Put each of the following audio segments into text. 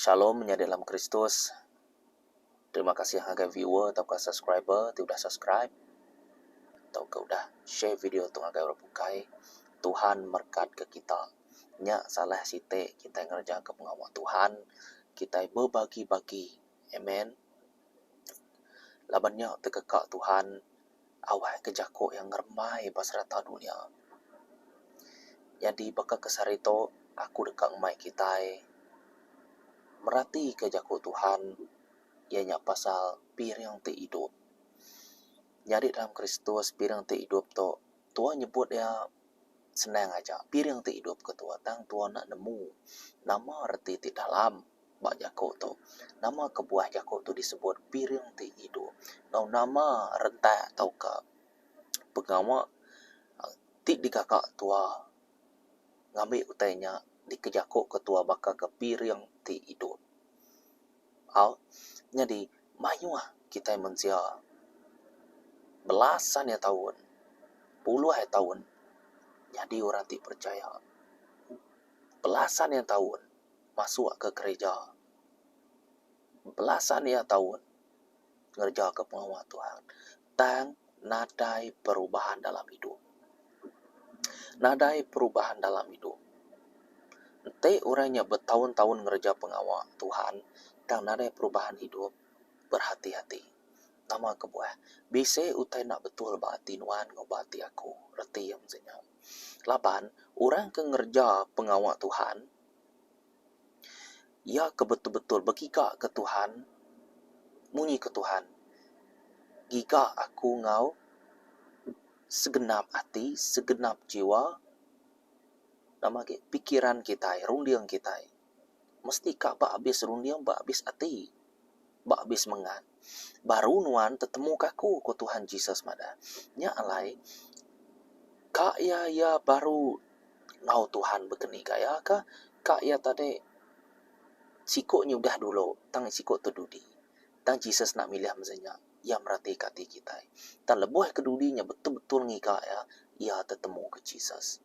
Shalom menyadi dalam Kristus. Terima kasih ngagai viewer tauka subscriber ti udah subscribe tauka udah share video tu ngagai orang bukai. Tuhan merekat ke kita. Nya salah siti kitai ngereja ke pengawa Tuhan kitai bebagi-bagi. Amen. Laban nya tekeka Tuhan awak ke jaku iya ngerembai ba serata dunya. Nyadi baka ke sehari tu aku deka ngemai kitai meratika jaku Tuhan iya nya pasal piring ti idup. Nyadi dalam Kristus piring ti idup tu tuai nyebut iya senang aja piring ti idup ke tuai tang tuai enda nemu nama reti ti dalam. Ba jaku tu, nama kebuah jaku tu disebut piring ti idup enggau nama rentak tauka pengawa ti digaga tua ngambi utai nya dikejaku tua baka ke piring ti idup. Au nyadi mayuh kitai mensia belasan iya taun puluh iya taun nyadi orang ti percaya belasan iya taun. masuk ke kereja belasan iya taun ngereja ke pengawa Tuhan tang nadai perubahan dalam idup. Nadai perubahan dalam idup. Enti orang nya betaun-taun ngereja pengawa Tuhan tang nadai perubahan idup berhati-hati. Nama kebuah? Bisi utai enda betul ba ati nuan enggau ba ati aku reti iya mesti nya. Laban orang ke ngereja pengawa Tuhan Iya ke betul-betul begiga ke Tuhan, munyi ke Tuhan, Giga aku enggau segenap ati, segenap jiwa, nama agi pikiran kitai, runding kitai. Mesti ka ba abis runding, ba abis ati, ba abis mengat. Baru nuan tetemu ka aku, ku Tuhan Jesus madah. Nya alai, ka iya iya baru Enggau Tuhan bekeni gaya ka, ka iya tadi siku nya udah dulu tang siku tu dudi. Tang Jesus enda milih mesti nya, iya meratika ati kitai. Tang lebuh ke dudi nya betul-betul ngiga iya, iya tetemu ke Jesus.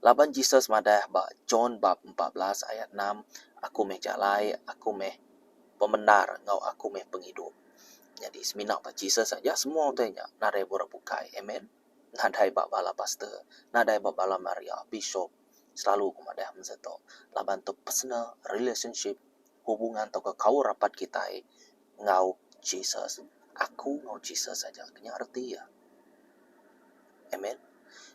Laban Jesus madah ba John bab 14 ayat 6, Aku meh jalai, aku meh pemendar enggau aku meh pengidup. Nyadi semina ba Jesus aja semua utai nya nadai ba orang bukai. Amen. Nadai ba bala pastor, nadai ba bala maria, bishop, selalu ku madah masa tu laban tu personal relationship hubungan tauka kaul rapat kitai enggau Jesus. Aku enggau Jesus aja nya reti iya. Amen.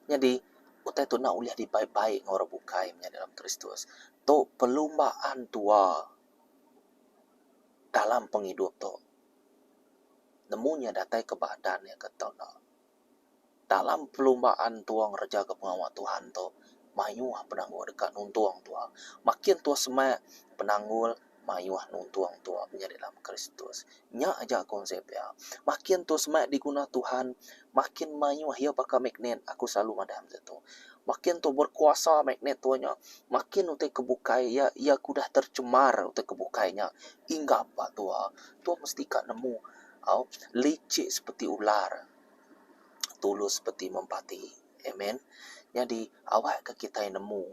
Nyadi utai tu enda ulih dibai-bai enggau orang bukai menya dalam Kristus. Tu perlumbaan tua dalam pengidup tu. Nemu nya datai ke ba adan iya ke tau enda. Dalam perlumbaan tua ngereja ke pengawa Tuhan tu, mayuh penanggul deka nuntung tua. Makin tua semak penanggul mayuh nuntung tua menyadi dalam Kristus. Nya aja konsep iya. Makin tua semak diguna Tuhan, makin mayuh iya baka magnet aku selalu madah meh tu. Makin tua berkuasa magnet tua nya, makin utai ke bukai iya iya ke udah tercemar utai ke bukai nya inggap ba tua. Tua mesti ka nemu au licik seperti ular tulus seperti mempati. Amen. Nyadi awak ke kitai nemu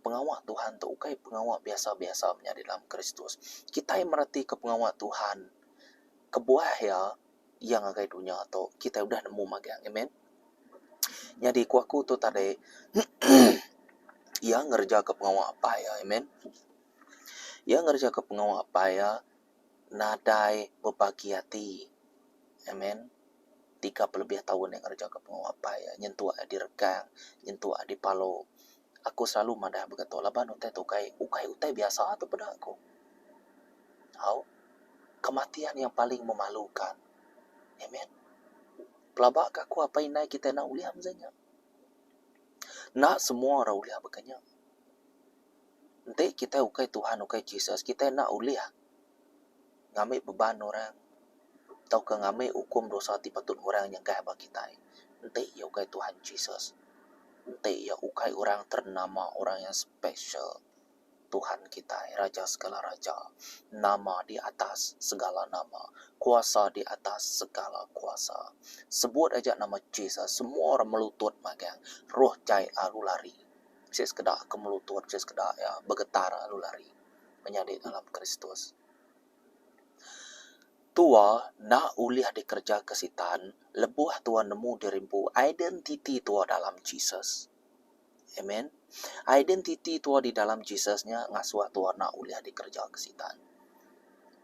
pengawa Tuhan tu ukai pengawa biasa-biasa menyadi dalam Kristus. Kitai mereti ke pengawa Tuhan kebuah iya iya ngagai dunya tu kitai udah nemu magang. Amen. Nyadi ku aku tu tadi iya ngereja ke pengawa apai iya. Amen. Iya ngereja ke pengawa apai iya nadai bebagi ati. Amen. 30 lebih taun iya ngereja ke pengawa apai iya nyentuk iya diregang, nyentuk iya dipalu. Aku selalu madah baka tu laban utai tu ukai ukai utai biasa tu peda aku. Au kematian yang paling memalukan. Amen. Pelaba ka aku apai indai kitai enda ulih mesti nya. Enda semua orang ulih baka nya. Enti kitai ukai Tuhan ukai Jesus kitai enda ulih ngambi beban orang tauka ngambi ukum dosa ti patut orang nyegah ba kitai enti iya ukai Tuhan Jesus. Enti iya ukai orang ternama orang yang special Tuhan kitai Raja segala raja nama di atas segala nama kuasa di atas segala kuasa. Sebut aja nama Jesus semua orang melutut magang roh jai lalu lari. Bisi sekeda ke melutut bisi sekeda iya begetar lalu lari. Menyadi dalam Kristus. Tua enda ulih dikerejaka Sitan lebuh tua nemu diri empu identiti tua dalam Jesus. Amen. Identiti tua di dalam Jesus nya ngasuh tua enda ulih dikerejaka Sitan.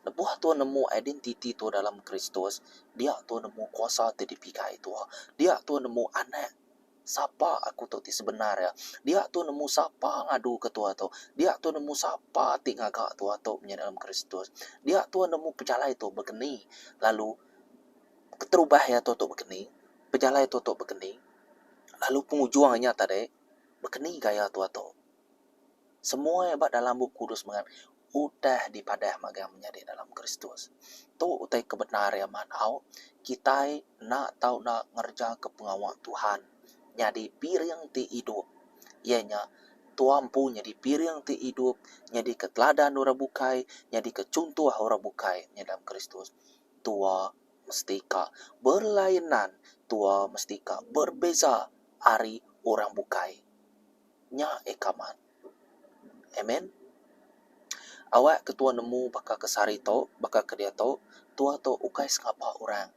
Lebuh tua nemu identiti tua dalam Kristus, dia tua nemu kuasa ti dipigai tua. Dia tua nemu anak Sapa aku tu ti sebenar iya. Dia tu nemu sapa ngadu ke tua tu. Dia tu nemu sapa ti ngaga tua tu menyadi dalam Kristus. Dia tu nemu pejalai tu bekeni lalu keterubah iya tu tu bekeni, pejalai tu tu bekeni lalu pengujung inya tadi bekeni gaya tua tu. Semua iya ba dalam Bup Kudus mengan udah dipadah magang menyadi dalam Kristus. Tu utai ke bendar iya manau kitai enda tau enda ngerejaka pengawa Tuhan nyadi piring ti idup iya nya tua empu nyadi piring ti idup nyadika teladan orang bukai nyadika chunto orang bukai nya dalam Kristus. Tua mesti ka berlainan tua mesti ka berbeza ari orang bukai. Nya eka amat. Amen. Awak ke tua nemu baka ke sehari tu, baka ke diatu, tua tu ukai sengapa orang.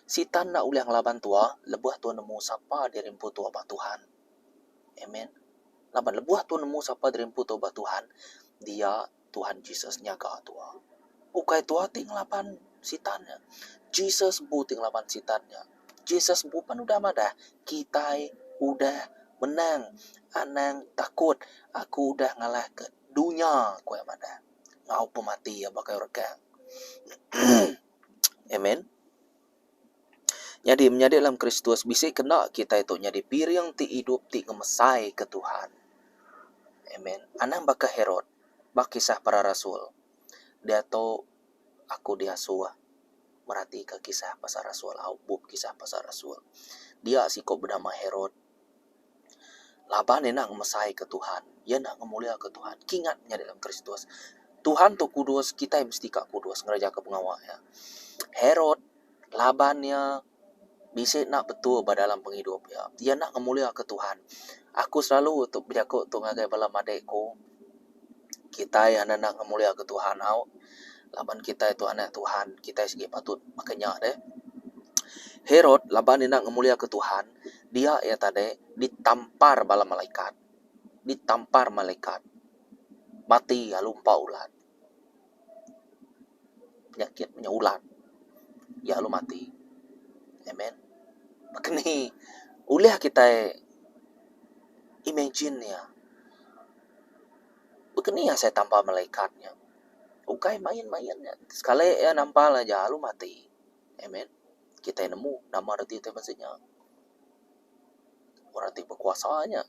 Sitan enda ulih ngelaban tua lebuh tua nemu sapa diri empu tua ba Tuhan. Amen. Laban lebuh tua nemu sapa diri empu tua ba Tuhan, dia Tuhan Jesus nyaga tua. Ukai tua ti ngelaban sitan nya. Jesus empu ti ngelaban sitan nya. Jesus empu pan udah madah, Kitai udah menang. Anang takut. Aku udah ngalahka dunya, ku iya madah. Enggau pemati iya ba kayu regang. Amen. Nyadi, menyadi dalam Kristus bisi kena kitai tu nyadi piring ti idup ti ngemesaika Tuhan. Amen. Anang baka Herod ba kisah para rasul. Diatu aku diasuh meratika kisah pasal rasul au bup kisah pasal rasul. Dia siku benama Herod. Laban iya enda ngemesaika Tuhan, iya enda ngemuliaka Tuhan. Kingat nya dalam Kristus. Tuhan tu kudus, kitai mesti ka kudus ngerejaka pengawa iya. Herod laban iya bisi enda betul ba dalam pengidup iya. Iya enda ngemuliaka Tuhan. Aku selalu tu bejaku tu ngagai bala madik ku. Kitai enda enda ngemuliaka Tuhan au laban kitai tu anak Tuhan kitai sigi patut baka nya deh. Herod laban enda ngemuliaka Tuhan dia iya tadi ditampar bala malaikat ditampar malaikat mati lalu empa ulat. Penyakit nya ulat iya lalu mati. Amen. Baka ni ulih kitai imagine iya. Baka ni asai tampar malaikat nya. Ukai main-main nya. Sekali iya nampal aja lalu mati. Amen. Kitai nemu nama reti utai bansa nya. Orang ti bekuasa nya.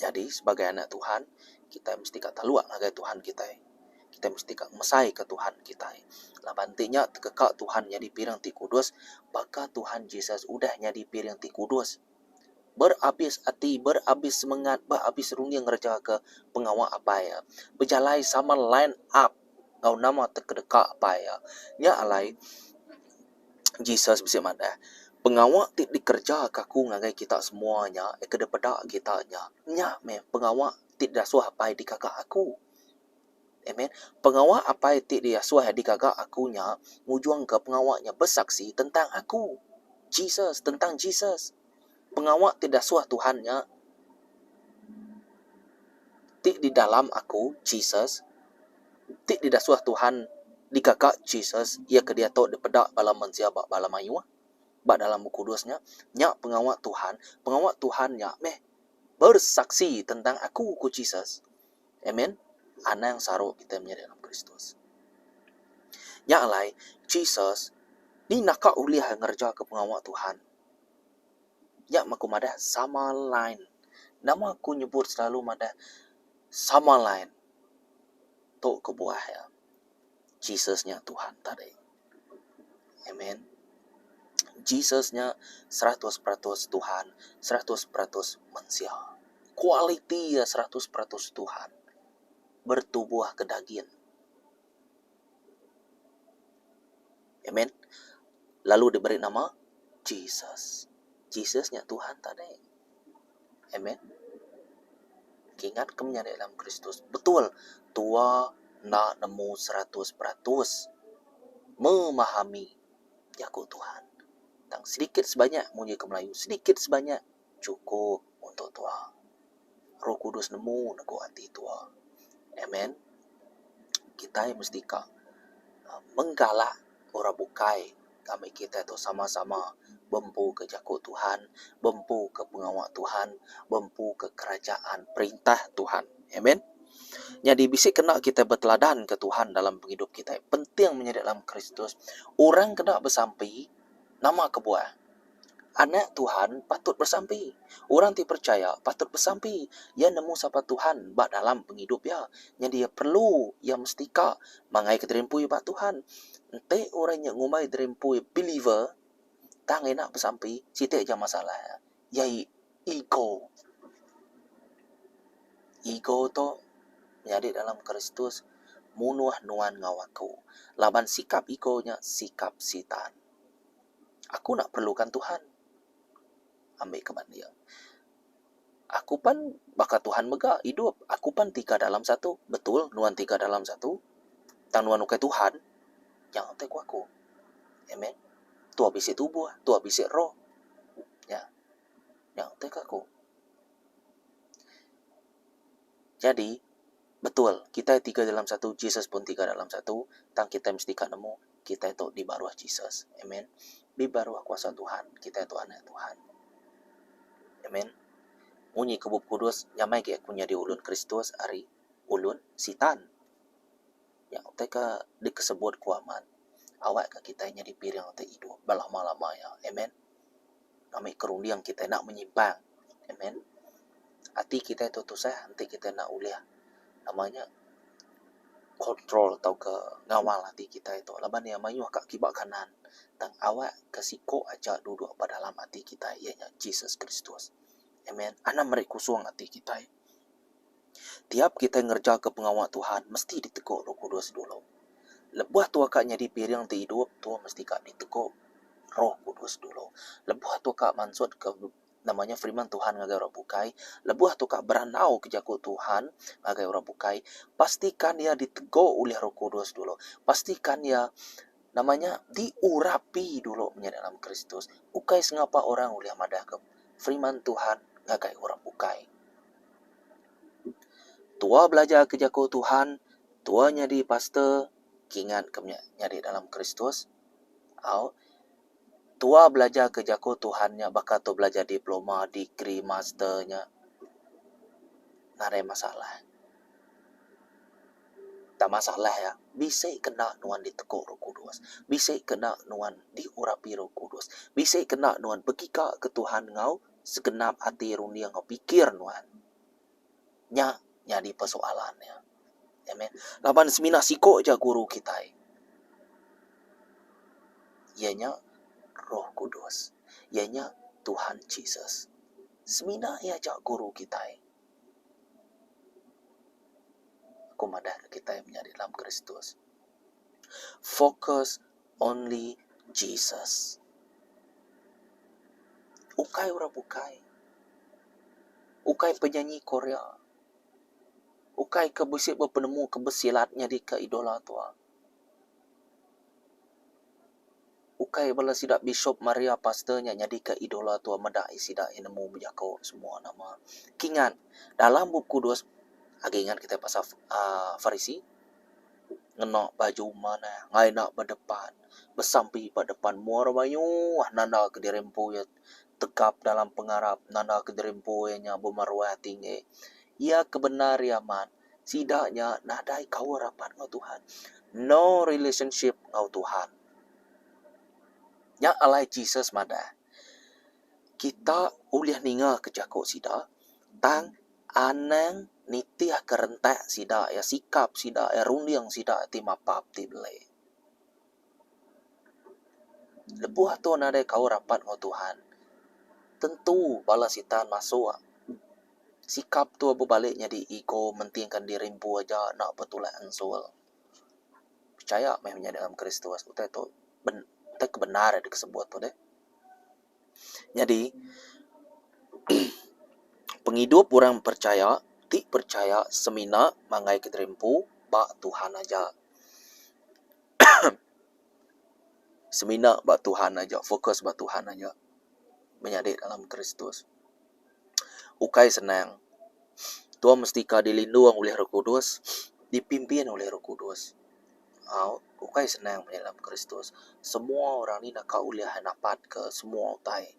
Nyadi sebagai anak Tuhan, kitai mesti ka taluk ngagai Tuhan kitai. Kitai mesti ka ngemesaika Tuhan kitai. Laban ti nya tekeka Tuhan nyadi piring ti kudus baka Tuhan Jesus udah nyadi piring ti kudus. Berabis ati, berabis semengat, berabis runding ngerejaka pengawa Apai iya. Bejalai sama line up enggau nama tekedeka Apai iya. Nya alai Jesus bisi madah, Pengawa ti dikerejaka aku ngagai kita semua nya ke dipeda kita nya, nya meh pengawa ti diasuh Apai digaga aku. Amen. Pengawa Apai ti diasuh digaga aku nya ngujungka pengawa nya besaksi tentang aku, Jesus, tentang Jesus. Pengawa ti diasuh Tuhan nya ti di dalam aku, Jesus, ti didasuh Tuhan digaga Jesus iya ke diatu dipeda bala mensia ba bala mayuh ba dalam Bup Kudus nya, nya pengawa Tuhan. Pengawa Tuhan nya meh bersaksi tentang aku, ku Jesus. Amen. Anang saru kitai menyadi dalam Kristus. Nya alai, Jesus ni naka ulih ngerejaka pengawa Tuhan. Nya meh ku madah sama line. Nama ku nyebut selalu madah sama line. Tu kebuah iya. Jesus nya Tuhan tadi. Amen. Jesus nya 100% Tuhan, 100% mensia. Kualiti iya 100% Tuhan. Bertubuh ke dagin. Amen. Lalu diberi nama Jesus. Jesus nya Tuhan tadi. Amen. Kingat ke menyadi dalam Kristus betul tua enda nemu 100% memahami jaku Tuhan. Tang sedikit sebanyak munyi ke Melayu sedikit sebanyak chukup untuk tua. Roh Kudus nemu negu ati tua. Amen. Kitai mesti ka menggalak orang bukai ngambi kitai tu sama-sama bempu ke jaku Tuhan, bempu ke pengawa Tuhan, bempu ke kerajaan perintah Tuhan. Amen. Nyadi bisi kena kitai beteladan ke Tuhan dalam pengidup kitai. Penting menyadi dalam Kristus. Orang kena besampi nama kebuah? Anak Tuhan patut besampi. Orang ti percaya patut besampi. Iya nemu sapa Tuhan ba dalam pengidup iya. Nyadi iya perlu, iya mesti ka mangai ke diri empu iya ba Tuhan. Enti orang nya ngumbai diri empu iya believer tang iya enda besampi, siti aja masalah iya, iya ego. Ego tu nyadi dalam Kristus munuh nuan enggau aku laban sikap ego nya sikap sitan. Aku enda perlukan Tuhan. Ambi ke banding. Aku pan baka Tuhan mega idup. Aku pan tiga dalam satu. Betul nuan tiga dalam satu. Tang nuan ukai Tuhan. Nya utai ku aku. Amen. Tuah bisi tubuh, tuah bisi roh. Nya. Nya utai ku aku. Jadi, betul kitai tiga dalam satu, Jesus pun tiga dalam satu. Tang kitai mesti ka nemu kitai tu di baruh Jesus. Amen. Di baruh kuasa Tuhan, kitai tu anak Tuhan. Amen. Munyi ke Bup Kudus, nyamai agi aku nyadi ulun Kristus ari ulun Sitan. Nya utai ke dikesebut ku amat. Awak ke kitai nyadi piring ti idup belama-lama iya. Amen. Ngambi ke runding kitai enda menyimpang. Amen. Ati kitai tu tusah enti kitai enda ulih nama nya control tauka ngawal ati kitai tu laban iya mayuh ka kiba kanan tang awak ke siko aja duduk ba dalam ati kitai iya nya Jesus Kristus. Amen. Anang meri kusung ati kitai. Tiap kitai ngereja ke pengawa Tuhan mesti ditego Roh Kudus dulu. Lebuh tua ka nyadi piring ti idup tua mesti ka ditego Roh Kudus dulu. Lebuh tua ka mansut ke Nama nya firman Tuhan ngagai orang bukai. Lebuh tu ka berandau ke jaku Tuhan ngagai orang bukai, pastikan iya ditego ulih Roh Kudus dulu. Pastikan iya nama nya diurapi dulu menyadi dalam Kristus. Ukai sengapa orang ulih madah ke firman Tuhan ngagai orang bukai. Tua belajar ke jaku Tuhan, tua nyadi pastor, kingat ke nyadi dalam Kristus. Au. Tua belajar ke jaku Tuhan nya baka tu belajar diploma, degree, master nya nadai masalah. Tak masalah iya bisi kena nuan diteku Roh Kudus, bisi kena nuan diurapi Roh Kudus, bisi kena nuan begiga ke Tuhan enggau segenap ati runding enggau pikir nuan. Nya nyadi persoalan iya. Amen. Laban semina siko aja guru kitai. Iya nya Roh Kudus. Iya nya Tuhan Jesus. Semina iya aja guru kitai. Aku madah ke kitai menyadi dalam Kristus. Focus only Jesus. Ukai orang bukai. Ukai penyanyi Korea. Ukai ke bisi bepenemu ke besilat nyadika idola tua. Ukai bala sida bishop Maria pastor nya nyadika idola tua meda sida iya nemu bejako semua nama. Kingat dalam bup kudus agi ingat kitai pasal uhh Farisi ngena baju manah ngagai enda bedepan besampi ba depan mua orang mayuh nanda ke diri empu iya tegap dalam pengarap nanda ke diri empu iya nya bemaruah tinggi. Iya ke bendar iya amat sida nya nadai kaul rapat enggau Tuhan. No relationship enggau Tuhan. Nya alai Jesus madah kita ulih ninga ke jaku sida tang anang nitih ke rentak sida iya sikap sida iya runding sida ti mapap ti beli. Lebuh tu nadai kaul rapat enggau Tuhan, tentu bala sitan masuk. Sikap tu bebalik nyadi ego mentingka diri empu aja enda betulak ensul. Pechaya meh menyadi dalam Kristus utai tu utai ke bendar disebut tu deh. Nyadi pengidup orang perchaya. ti perchaya semina manggai ke diri empu ba Tuhan aja. Semina ba Tuhan aja, fokus ba Tuhan aja menyadi dalam Kristus. Ukai senang. Tua mesti ka dilindung ulih Roh Kudus, dipimpin ulih Roh Kudus. Au ukai senang menyadi dalam Kristus. Semua orang ni naka ulih napat ke semua utai.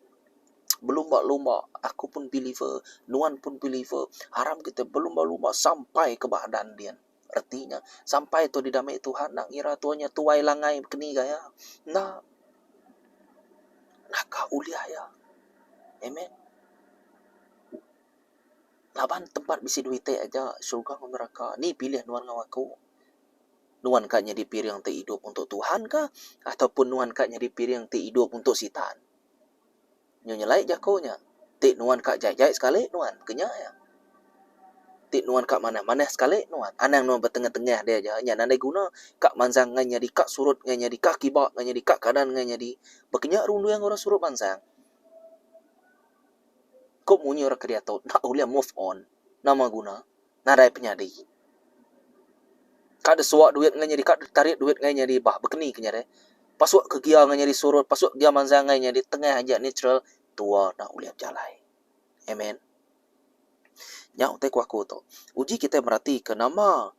Belumba-lumba aku pun believer, nuan pun believer. Aram kita belumba-lumba sampai ke ba adan din. Reti nya sampai tu didame Tuhan enda ngira tuan nya tuai langai keni gaya. Enda naka ulih iya. Amen. Laban tempat bisi duit ti aja syurga enggau neraka ni pilih nuan enggau aku. Nuan ka nyadi piring ti idup untuk Tuhan ka ataupun nuan ka nyadi piring ti idup untuk sitan. Nyu nyelai jaku nya. Ti nuan ka jai-jai sekali nuan ke nya iya. Ti nuan ka manah-manah sekali nuan. Anang nuan betengah-tengah dia aja nya nadai guna ka mansang ngan nyadi ka surut ngan nyadi ka kiba ngan nyadi ka kanan ngan nyadi. Baka nya runding orang surut mansang. Ku munyi orang ke diatu enda ulih move on. Nama guna? Nadai penyadi. Ka deh suak duit ngan nyadi ka deh tarit duit ngan nyadi bah bekeni ke nyadi. Pasuk ke gia ngan nyadi surut pasuk gia manjang ngan nyadi tengah aja natural tua enda ulih bejalai. Amen. Nya utai ku aku tu. Uji kitai meratika nama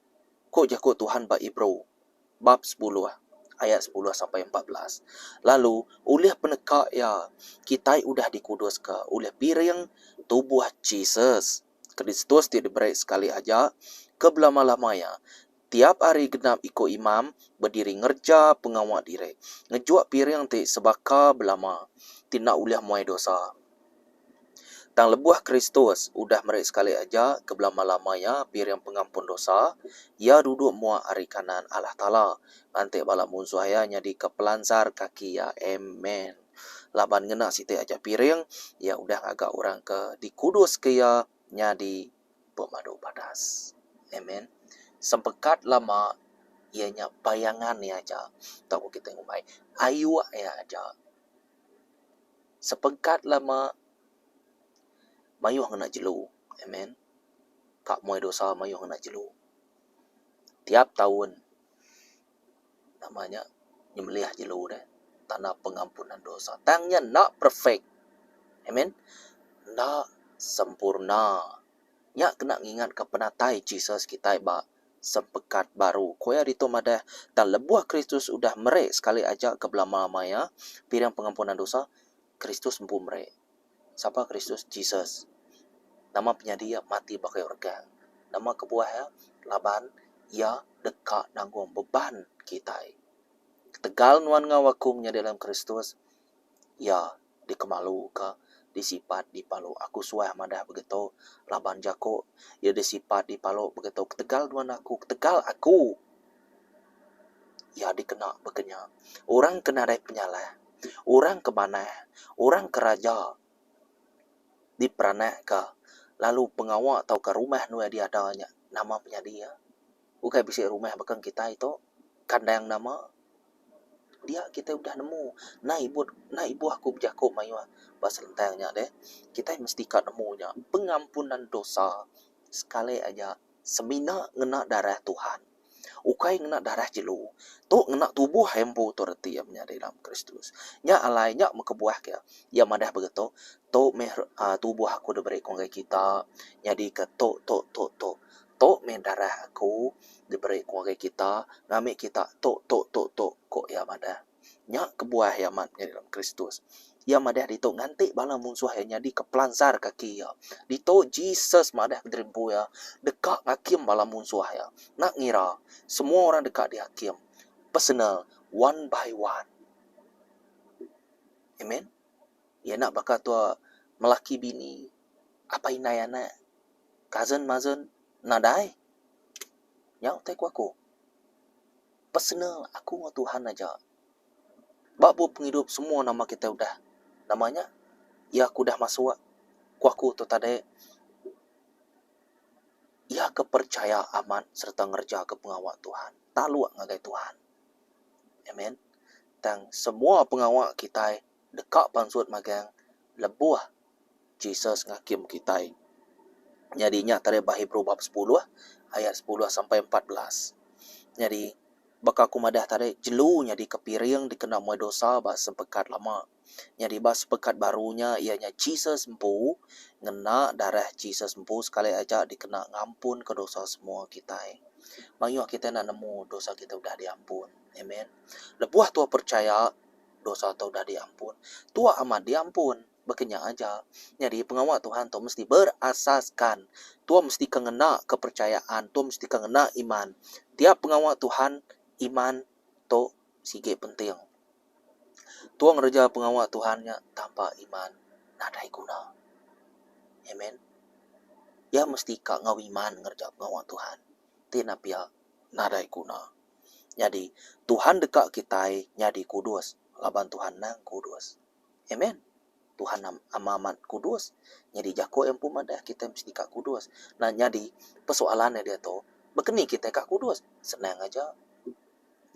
ku jaku Tuhan ba Hebrew bab sepuluh ayat sepuluh sampai 14. Lalu ulih peneka iya kitai udah dikuduska ulih piring tubuh Jesus. Kristus ti diberi sekali aja ke belama-lama iya. Tiap hari genap iku imam bediri ngereja pengawa diri, ngejuk piring ti sebaka belama, ti enda ulih muai dosa. Tang lebuh Kristus udah meri sekali aja ke belama-lama iya piring pengampun dosa, iya duduk muak ari kanan Allah Taala, nganti bala munsuh iya nyadika pelansar kaki iya. Amen. Laban ngena siti aja piring, iya udah ngaga orang ke dikuduska iya nyadi pemadu badas. Amen. Sempekat lama iya nya bayangan iya aja tauka kitai ngumbai ayuk iya aja. Sepengkat lama mayuh ngena jelu. Amen. Ka muai dosa mayuh ngena jelu. Tiap taun Nama nya nyemelih jelu deh tanda pengampunan dosa. Tang nya enda perfect. Amen. Enda sempurna. Nya kena ngingatka penatai Jesus kitai ba sempekat baru. Ku iya ditu madah, tang lebuh Kristus udah meri sekali aja ke belama-lama iya piring pengampunan dosa, Kristus empu meri. Sapa Kristus? Jesus. Nama penyadi iya mati ba kayu regang. Nama kebuah iya? Laban iya deka nanggung beban kitai. Ketegal nuan enggau aku menyadi dalam Kristus, iya dikemaluka, disipat, dipalu. Aku suah madah begitu laban jaku iya disipat, dipalu begitu ketegal nuan aku, ketegal aku iya dikena baka nya. Orang ke nadai penyalah, orang ke manah, orang ke raja diperanakka lalu pengawa tauka rumah nuai diada nya nama penyadi iya. Ukai bisi rumah baka kitai tu kandang nama dia kitai udah nemu enda ibut enda ibuh aku bejaku mayuh ba selentang nya deh. Kitai mesti ka nemu nya pengampunan dosa sekali aja. Semina ngena darah Tuhan, ukai ngena darah jelu. Tu ngena tubuh iya empu tu reti iya menyadi dalam Kristus. Nya alai nya meh kebuah ke iya madah begitu, tu meh aaa tubuh aku diberi ku ngagai kita nyadika tu tu tu tu. Tu meh darah aku diberi ku ngagai kita ngambi kita tu tu tu tu, ku iya madah. Nya kebuah iya amat nyadi dalam Kristus. Iya madah ditu nganti bala munsuh iya nyadika pelansar kaki iya. Ditu Jesus madah kediri empu iya deka ngakim bala munsuh iya. Enda ngira, semua orang deka diakim personal, one by one. Amen. Iya enda baka tua melaki bini, apai indai anak, cousin mazen, nadai. Nya utai ku aku. Personal aku enggau Tuhan aja. Ba bup pengidup semua nama kitai udah nama nya iya ke udah masuk ku aku tu tadi iya ke percaya amat sereta ngereja ke pengawa Tuhan taluk ngagai Tuhan. Amen. Tang semua pengawa kitai deka pansut magang lebuh Jesus ngakim kitai. Nyadi nya tadi ba Hebrew bab sepuluh ayat sepuluh sampai 14. Nyadi baka aku madah tadi jelu nyadika piring dikena muai dosa ba sempekat lama. Nyadi ba sempekat baru nya iya nya Jesus empu ngena darah Jesus empu sekali aja dikena ngampunka dosa semua kitai. Mayuh kitai enda nemu dosa kitai udah diampun. Amen. Lebuh tua percaya dosa tu udah diampun, tua amat diampun. Baka nya aja. Nyadi pengawa Tuhan tu mesti berasaskan. Tua mesti ke ngena kepercayaan, tua mesti ke ngena iman. Tiap pengawa Tuhan, iman tu sigi penting. Tua ngereja pengawa Tuhan nya tanpa iman nadai guna. Amen. Iya mesti ka enggau iman ngereja pengawa Tuhan. Ti enda pia nadai guna. Nyadi Tuhan deka kitai nyadi kudus laban Tuhan nang kudus. Amen. Tuhan ama amat kudus. Nyadi jaku iya empu madah kitai mesti ka kudus. Nah nyadi persoalan iya diatu baka ni kitai ka kudus? Senang aja.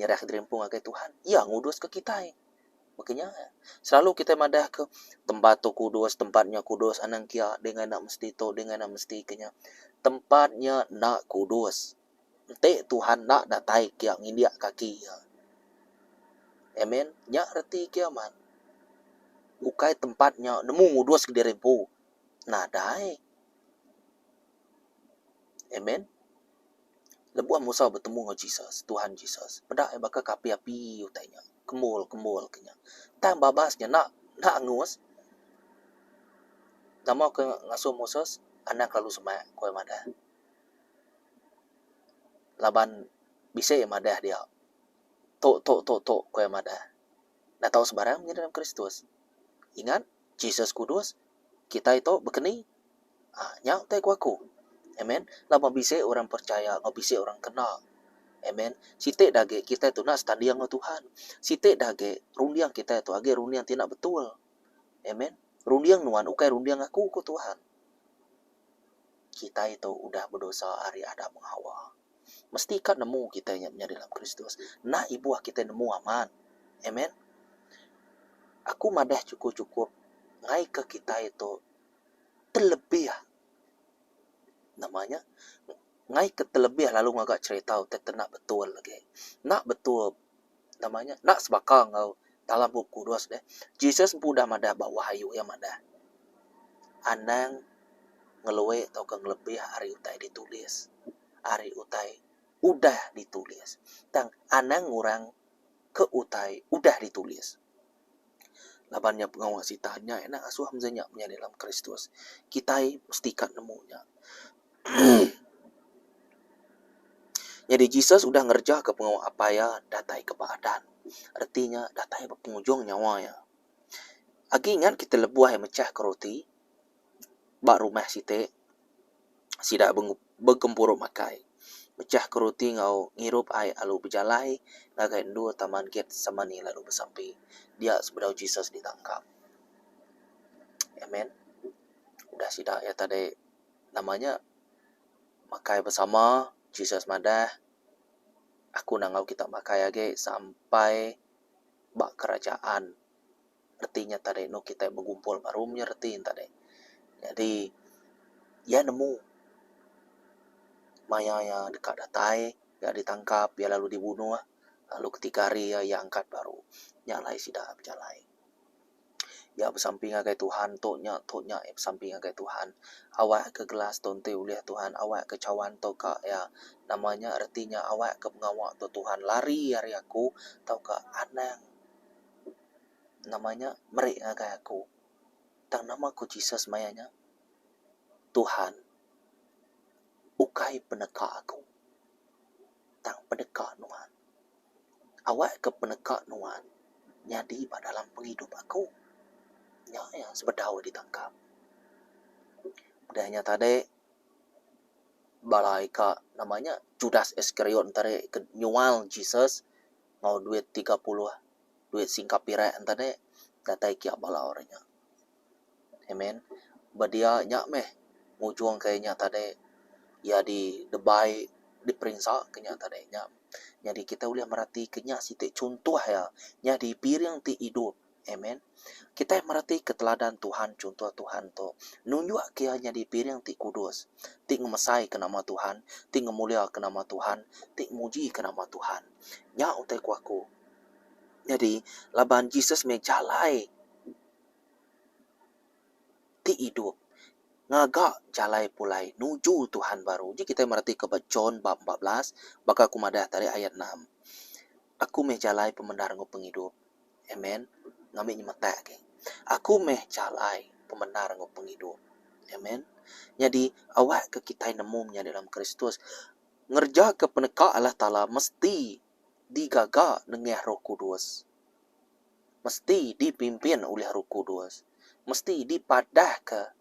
Nyerah diri empu ngagai Tuhan, Iya nguduska kitai. Baka nya. Selalu kitai madah ke tempat tu kudus, tempat nya kudus anang kia dingai enda mesti tu, dingai enda mesti ke nya. Tempat nya enda kudus. Enti Tuhan enda datai kia ngindik kaki iya. Amen. Nya reti kia man. Ukai tempat nya nemu nguduska diri empu. Nadai. Amen. Lebuh Musa betemu enggau Jesus, Tuhan Jesus, peda iya baka ke api-api utai nya, kembul-kembul ke nya. Tang babas nya enda enda angus. Nama ke ngasuh Moses anang kelalu semak, ku iya madah. Laban bisi iya madah dia. Tu tu tu tu ku iya madah. Enda tau sebarang nyadi dalam Kristus. Ingat, Jesus kudus, kitai tu bekeni. Aa nya utai ku aku. Amen. Laban bisi orang percaya enggau bisi orang kena. Amen. Siti da agi kitai tu enda setanding enggau Tuhan. Siti da agi runding kitai tu agi runding ti enda betul. Amen. Runding nuan ukai runding aku ku Tuhan. Kitai tu udah bedosa ari Adam enggau Hawa. Mesti ka nemu kitai nya menyadi dalam Kristus. Enda ibuh kitai nemu amat. Amen. Aku madah chukup-chukup ngaika kitai tu telebih. Nama nya? Ngaika telebih lalu ngaga cherita utai ti enda betul agi. Enda betul nama nya enda sebaka enggau dalam Bup Kudus deh. Jesus empu udah madah ba wahyu iya madah anang ngelui tauka ngelebih ari utai ditulis ari utai udah ditulis. Tang anang ngurang ke utai udah ditulis. Laban nya pengawa sitan nya ina asuh mesti nya menyadi dalam Kristus. Kitai mesti ka nemu nya. Nyadi Jesus udah ngerejaka pengawa Apai iya datai ke ba adan. Reti nya datai ba pengujung nyawa iya. Agi ingat kita lebuh iya mechahka roti ba rumah siti sida begempuru makai. Mechahka roti enggau ngirup ai lalu bejalai ngagai endur Taman Getsemani lalu besampi dia sebedau Jesus ditangkap. Amen. Udah sida iya tadi nama nya makai besama Jesus madah aku enda enggau kita makai agi sampai ba kerajaan. Reti nya tadi enu kitai begumpul baru mih reti ne tadi. Nyadi iya nemu maya iya deka datai iya ditangkap iya lalu dibunuh lalu ketiga hari iya iya angkat baru. Nya alai sida bejalai. Iya besampi ngagai Tuhan tu nya tu nya iya besampi ngagai Tuhan awak ke gelas tu enti ulih Tuhan awak ke chawan tu ka iya nama nya reti nya awak ke pengawa tu Tuhan lari ari aku tauka anang. Nama nya meri ngagai aku. Tang nama ku Jesus maya nya, Tuhan ukai peneka aku tang peneka nuan. Awak ke peneka nuan nyadi ba dalam pengidup aku. Nya iya sebedau ditangkap. Udah nya tadi bala ika nama nya Judas Iskariot tadi ke nyual Jesus enggau duit 30 duit singkap pirak enta ne datai kia bala orang nya. Amen. Ba dia nya meh ngujung ka inya tadi iya di debai diperinsa ke nya tadi nya. Nyadi kitai ulih merati ke nya siti chuntoh iya nyadi piring ti idup. Amen. Kitai meratika teladan Tuhan chunto Tuhan tu nunjukka iya nyadi piring ti kudus, ti ngemesaika nama Tuhan, ti ngemuliaka nama Tuhan, ti mujika nama Tuhan. Nya utai ku aku. Nyadi laban Jesus meh jalai ti idup ngaga jalai pulai nuju Tuhan baru. Ji kitai meratika ba John bab 14 baka aku madah tadi ayat 6. Aku meh jalai pemendar enggau pengidup. Amen. Ngambi nyemetak agi. Aku meh jalai pemendar enggau pengidup. Amen. Nyadi awakka kitai nemu menyadi dalam Kristus ngerejaka peneka Allah Taala mesti digaga nengah Roh Kudus. Mesti dipimpin ulih Roh Kudus. Mesti dipadahka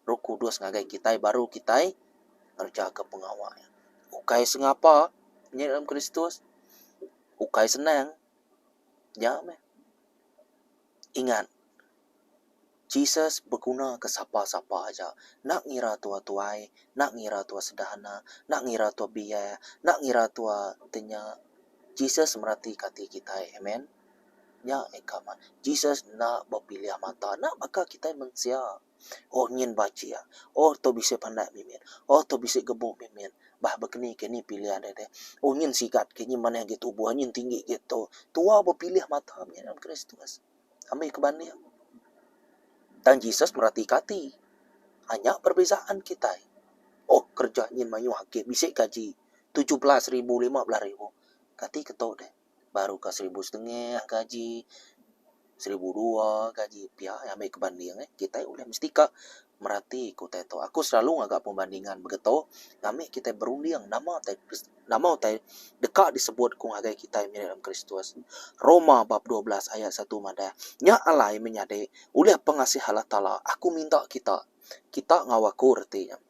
Roh Kudus ngagai kitai baru kitai ngerejaka pengawa iya. Ukai sengapa nya dalam Kristus. Ukai senang. Nya meh. Ingat, Jesus begunaka sapa-sapa aja. Enda ngira tua tuai, enda ngira tua sederhana, enda ngira tua biak, enda ngira tua ti nya. Jesus meratika ati kitai. Amen. Nya eka amat. Jesus enda bepilih mata. Enda baka kitai mensia. Oh nyin bachik. Oh tu bisi pandak mimit. Oh tu bisi gebu mimit. Bah bekeni ke ni pilih deh deh. Oh nyin sigat ke nyin manah agi tubuh nyin tinggi agi tu. Tua bepilih mata menya dalam Kristus. Ambi ke banding. Tang Jesus meratika ati. Anya perbezaan kitai. Oh kereja nyin mayuh agi bisi gaji 17 ribu 15 ribu. Kati ke tu deh. Baru ka 1500 gaji, 1200 gaji pia ambi ke banding eh kitai ulih mesti ka merati ke utai tu. Aku selalu ngaga perbandingan begitu ngambi kitai berunding nama utai nama utai deka disebut ku ngagai kitai mih dalam Kristus. Roma bab 12 ayat 1 madah, Nya alai menyadi ulih pengasih Allah Taala aku minta kita, kita enggau aku reti nya.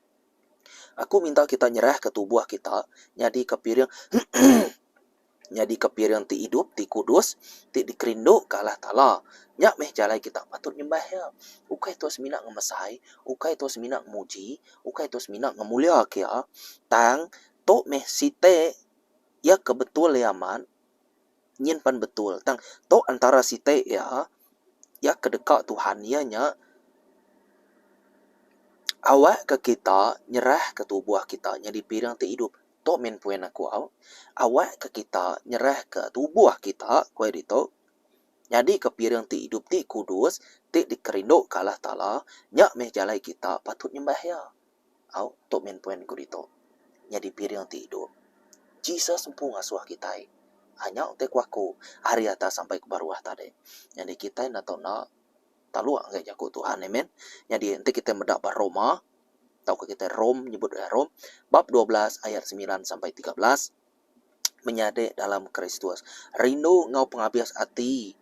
Aku minta kita nyerahka tubuh kita nyadika piring nyadika piring ti idup, ti kudus, ti dikerinduka Allah Taala. Nya meh jalai kita patut nyembah Iya. Ukai tu semina ngemesai, ukai tu semina ngemuji, ukai tu semina ngemuliaka Iya, tang tu meh siti iya ke betul iya amat. Nyin pan betul tang tu antara siti iya, iya ke deka Tuhan iya nya awakka kita nyerahka tubuh kita nyadi piring ti idup. Tu min point aku au. Awakka kita nyerahka tubuh kita ku iya ditu nyadika piring ti idup ti kudus ti dikerinduka Allah Taala nya meh jalai kita patut nyembah iya. Au, tu min poin ku ditu. Nyadi piring ti idup. Jesus empu ngasuh kitai. Anya utai ku aku ari atas sampai ke baruh tadi. Nyadi kitai enda tau enda taluk ngagai jaku Tuhan. Amen. Nyadi enti kitai meda ba Roma tauka kitai Rome nyebut iya Rome bab 12 ayat 9 sampai 13 menyadi dalam Kristus. Rindu enggau pengabis ati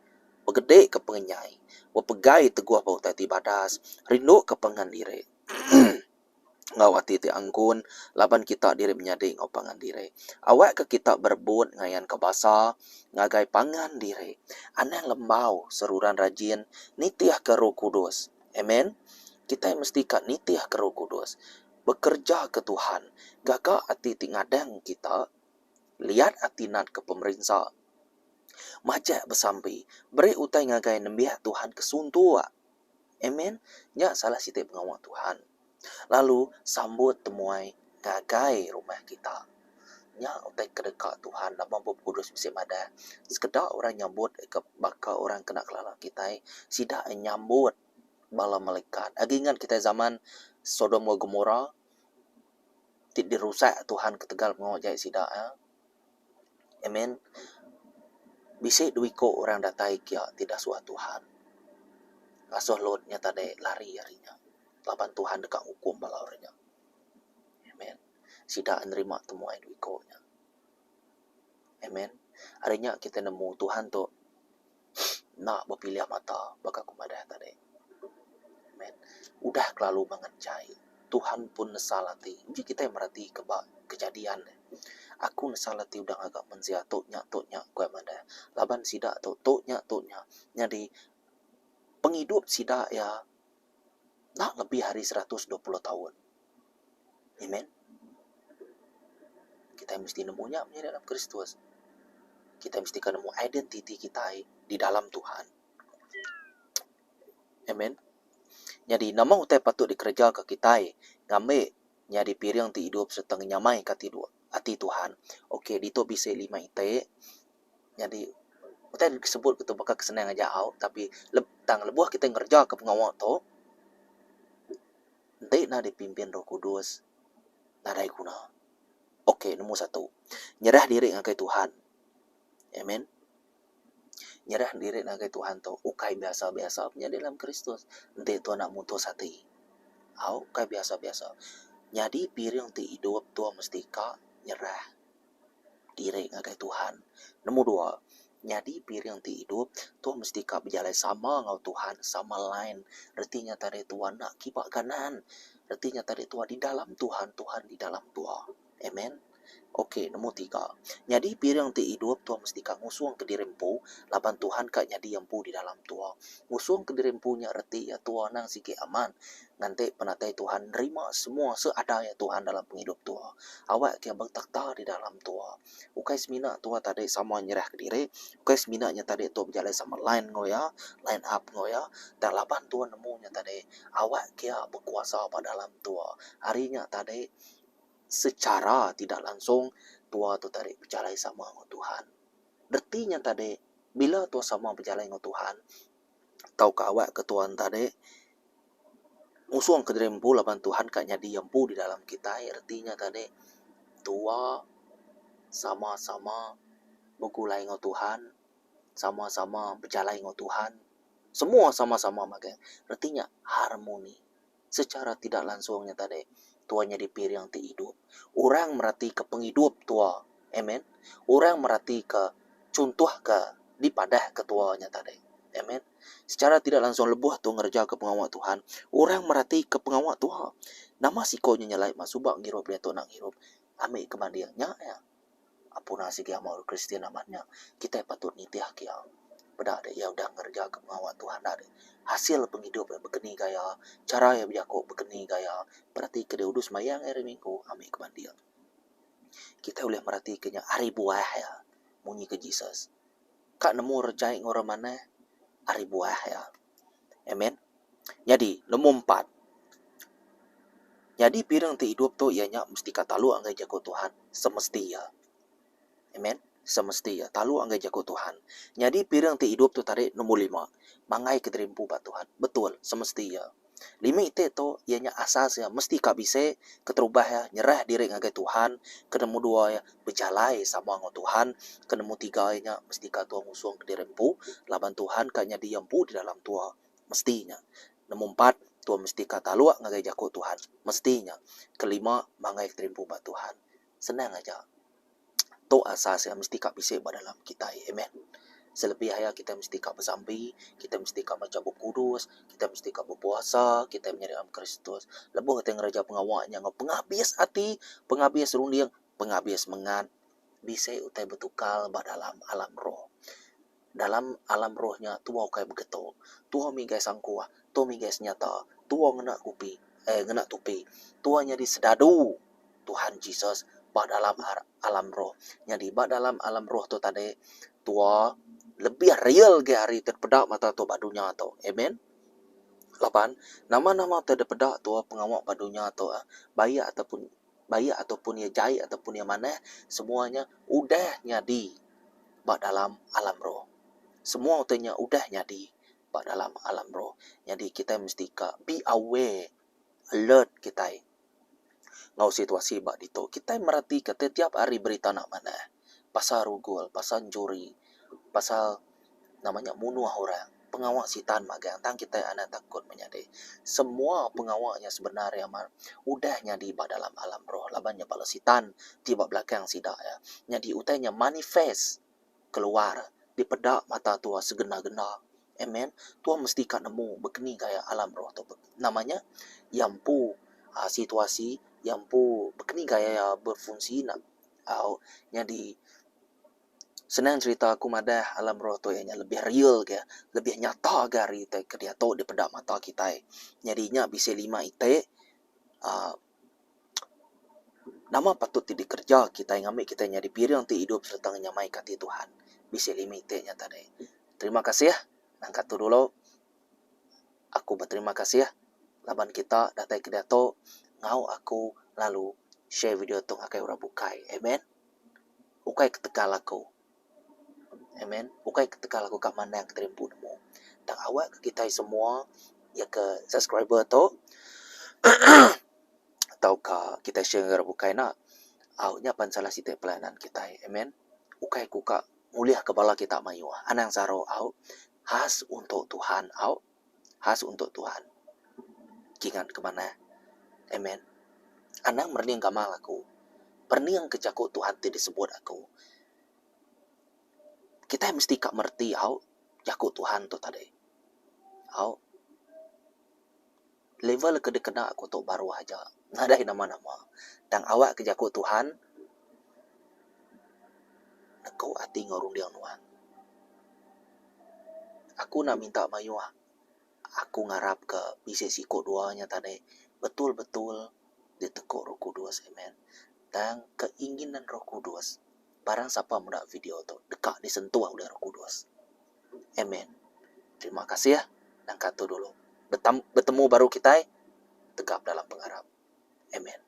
begede ke pengenyai, bepegai teguh ba utai ti badas, rindu ke pangan diri. Enggau ati ti angkun laban kita diri menyadi enggau pangan diri. Awakka kita berebut ngayanka basa ngagai pangan diri. Anang lembau seruran rajin nitihka Roh Kudus. Amen. Kitai mesti ka nitihka Roh Kudus. Bekereja ke Tuhan. Gaga ati ti ngadang kita. Liat ati natka pemerinsa. Majak besampi. Beri utai ngagai nembiak Tuhan ke suntuk. Amen. Nya salah siti pengawa Tuhan. Lalu sambut temuai ngagai rumah kita. Nya utai ke deka Tuhan laban Bup Kudus bisi madah sekeda orang nyambut ke baka orang kena kelala kitai sida nyambut bala malaikat. Agi ingat kitai zaman Sodom enggau Gomora ti dirusak Tuhan ketegal pengawa jai sida iya. Amen. Bisi dua iku orang datai kia ti dasuh Tuhan. Ngasuh Lot nya tadi lari ari nya laban Tuhan deka ngukum bala orang nya. Amen. Sida nerima temuai dua iku nya. Amen. Ari nya kita nemu Tuhan tu enda bepilih mata baka ku madah tadi. Amen. Udah kelalu bangat jai. Tuhan pun nesal ati. Uji kitai mereti ke ba kejadian ne. Aku nesal ati udah ngaga mensia tu nya tu nya ku iya madah. Laban sida tu tu nya tu nya. Nyadi pengidup sida iya enda lebih ari 120 taun. Amen. Kitai mesti nemu nya menyadi dalam Kristus. Kitai mesti ka nemu identiti kitai di dalam Tuhan. Amen. Nyadi nama utai patut dikereja ka kitai ngambi nyadi piring ti idup sereta ngenyamai ka ati ati Tuhan. Ok ditu bisi lima iti nyadi utai disebut ku tu baka ke senang aja au tapi tang lebuh kitai ngereja ka pengawa tu enti enda dipimpin Roh Kudus nadai guna. Ok nombor satu nyerah diri ngagai Tuhan. Amen. Nyerah diri ngagai Tuhan tu ukai biasa-biasa menyadi dalam Kristus enti tuan enda mutus ati. Au ukai biasa-biasa. Nyadi piring ti idup tua mesti ka nyerah diri ngagai Tuhan. Nombor dua, nyadi piring ti idup tua mesti ka bejalai sama enggau Tuhan sama line. Reti nya tadi tuan enda kiba kanan. Reti nya tadi tuan di dalam Tuhan, Tuhan di dalam tua. Amen. Ok, nombor tiga. Nyadi piring ti idup tua mesti ka ngusung kediri empu laban Tuhan ka nyadi empu di dalam tua. Ngusung kediri empu nya reti iya tua anang sigi amat nganti penatai Tuhan nerima semua seada iya Tuhan dalam pengidup tua. Awak ke betakhta di dalam tua. Ukai semina tua tadi sama nyerah kediri, ukai semina nya tadi tua bejalai sama line enggau iya, line up enggau iya tang laban tua nemu nya tadi awak ke iya bekuasa ba dalam tua. Ari nya tadi. Secara tidak langsung tua tu tadi bejalai sama enggau Tuhan. Reti nya tadi bila tua sama bejalai enggau Tuhan tauka awak ke tuan tadi ngusung ke diri empu laban Tuhan ka nyadi empu di dalam kitai reti nya tadi tua sama-sama begulai enggau Tuhan sama-sama bejalai enggau Tuhan semua sama-sama magang reti nya harmoni. Secara tidak langsung nya tadi, tua nyadi piring ti idup. Orang meratika pengidup tua. Amen. Orang meratika chuntuh ke dipadahka tua nya tadi. Amen. Secara tidak langsung lebuh tua ngerejaka pengawa Tuhan, orang meratika pengawa tua. Nama siko nya nyelai ma suba ngirup diatu enda ngirup. Ambi ke banding nya iya. Apuna sigi amat orang Kristian amat nya, kitai patut nitih ke iya. Peda deh iya udah ngereja ke pengawa Tuhan enda deh. Hasil pengidup iya bekeni gaya, chara iya bejaku bekeni gaya, peratika deh udu sembahyang hari minggu ami ke banding. Kitai ulih meratika nya ari buah iya munyi ke Jesus. Ka nemu orang jai enggau orang manah ari buah iya. Amen. Nyadi, nombor empat. Nyadi piring ti idup tu iya nya mesti ka taluk ngagai jaku Tuhan semesti iya. Amen. Semesti iya taluk ngagai jaku Tuhan. Nyadi piring ti idup tu tadi nombor lima, manggai ke diri empu ba Tuhan. Betul, semesti iya. Lima iti tu iya nya asas iya mesti ka bisi keterubah iya nyerah diri ngagai Tuhan, ke nombor dua iya bejalai sama enggau Tuhan, ke nombor tiga iya nya mesti ka tua ngusung ke diri empu laban Tuhan ka nyadi iya empu di dalam tua. Mesti nya. Nombor empat, tua mesti ka taluk ngagai jaku Tuhan. Mesti nya. Kelima, manggai keterimpu ba Tuhan. Senang aja. Tu asas iya mesti ka bisi ba dalam kitai. Amen. Selebih iya kitai mesti ka besampi, kitai mesti ka macha Bup Kudus, kitai mesti ka bepuasa, kitai menyadi dalam Kristus. Lebuh kitai ngereja pengawa nya enggau pengabis ati, pengabis runding, pengabis mengat, bisi utai betukar ba dalam alam roh. Dalam alam roh nya tua ukai begetu. Tua migai sangkuh, tua migai senyata, tua ngena kupi eh ngena tupi. Tua nyadi sedadu Tuhan Jesus ba dalam alam roh. Nyadi ba dalam alam roh tu tadi tua lebih real agi ari ti peda mata tua ba dunya tu. Amen. Laban nama-nama ti dipeda tua pengawa ba dunya tu baik ataupun baik ataupun iya jai ataupun iya manah semua nya udah nyadi ba dalam alam roh. Semua utai nya udah nyadi ba dalam alam roh. Nyadi kitai mesti ka be aware alert kitai enggau situasi ba ditu. Kitai meratika tiap-tiap hari berita enda manah pasal rugul, pasal enchuri, pasal nama nya munuh orang. Pengawa sitan magang tang kitai anang takut menyadi. Semua pengawa nya sebenar iya mar udah nyadi ba dalam alam roh laban nya bala sitan ti ba belakang sida iya. Nyadi utai nya manifest keluar dipeda mata tua segenda-genda. Amen. Tua mesti ka nemu bekeni gaya alam roh tu. Nama nya iya empu aaa situasi iya empu bekeni gaya iya berfungsi ne au nyadi. Senang cherita aku madah alam roh tu iya nya lebih real ga lebih nyata ga ari utai ke diatu dipeda mata kitai. Nyadi nya bisi lima iti aaa nama patut ti dikereja kitai ngambi kitai nyadi piring ti idup sereta ngenyamai ka ati Tuhan. Bisi lima iti nya tadi. Terima kasih nangka tu dulu. Aku beterima kasih laban kita datai ke diatu enggau aku lalu share video tu ngagai orang bukai. Amen. Ukai ketegal aku. Amen. Ukai ketegal aku ka mandang kediri empu nemu. Tang awak ke kitai semua iya ke subscriber tu tauka kitai share ngagai orang bukai enda. Au nya pan salah siti pelayanan kitai. Amen. Ukai ku ka ngulihka bala kita mayuh. Anang saru au. Khas untuk Tuhan au. Khas untuk Tuhan. Kingat ke manah. Amen. Anang merening gamal aku. Perening ke jaku Tuhan ti disebut aku. Kitai mesti ka mereti au jaku Tuhan tu tadi. Au. Level ke dikena aku tu baruh aja. Nadai nama-nama. Tang awak ke jaku Tuhan neku ati enggau runding nuan. Aku enda minta mayuh. Aku ngarap ke bisi siku dua nya tadi betul-betul diteku Roh Kudus. Amen. Tang keinginan Roh Kudus barang sapa meda video tu deka disentuh ulih Roh Kudus. Amen. Terima kasih. Nangka tu dulu. Betemu baru kitai tegap dalam pengarap. Amen.